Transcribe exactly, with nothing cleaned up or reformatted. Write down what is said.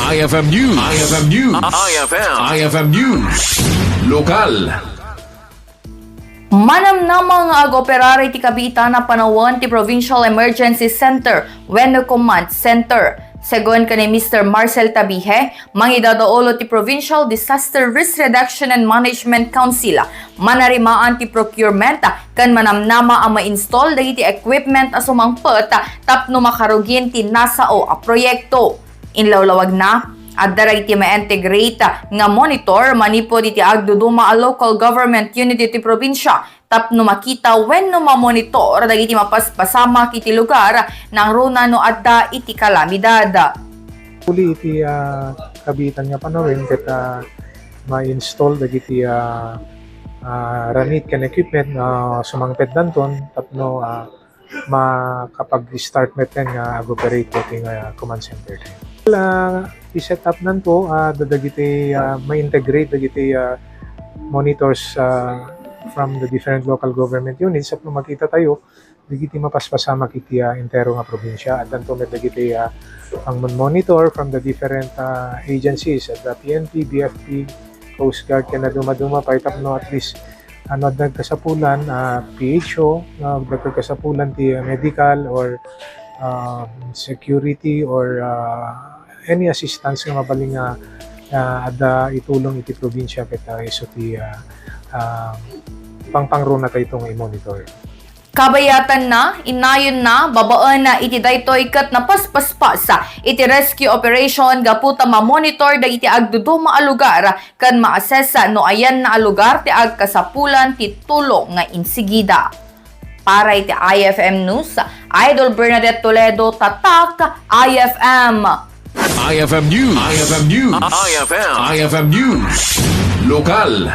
I F M News. I F M News. I F M. I F M News. Lokal. Manamnama nga agoperar iti kabiitan a panawen ti Provincial Emergency Center wenno Command Center. Segun ken ni Mister Marcel Tabihe, mangidadaulo ti Provincial Disaster Risk Reduction and Management Council, manarimaan ti procurement ken manamnama a ma-install dagiti equipment a sumangpet tapno makarugin ti nasao a proyekto. Inlawlawagna, adda dagiti ma-integrate nga monitor manipud iti agduduma a local government unit iti probinsia tapno makita wenno mamonitor dagiti mapaspasamak iti lugar nangruna no adda iti kalamidad. Huli iti, ah, kabiitan nga panawen ket, ah, ma-install dagiti, ah, ah, ranit ken equipment nga sumangpetdanton tapno, ah, makapag-start metten nga ag-operate iti nga command center. Ah, i-set up nanto, ah, da-, dagiti, ah, ma-integrate dagiti, ah, monitors, ah, from the different local government units tapno makita tayo dagiti mapaspasamak iti, ah, entero nga probinsia. Addanto met dagiti, ah, pang-monitor from the different, ah, agencies, adda P N P, B F P, Coast Guard, ken dumaduma pay tapno at least, ano, adda kasapulan, ah, P H O, no, adda kasapulan ti medical or, ah, security or, ah, any assistance nga mabalin nga, ah, adda itulong iti probinsia ket, ah, isu ti, ah, ah, pangpangruna tayo nga i-monitor. Kabayatanna, inayonna, babaen iti daytoy ket napaspaspas iti rescue operation gapu ta mamonitor dagiti agduduma a lugar ken ma-assess no ayanna a lugar ti agkasapulan ti tulong nga insigida. Para iti I F M News, Idol Bernadette Toledo, Tatak I F M. I F M News. I F M News. I F M. I F M News. Lokal.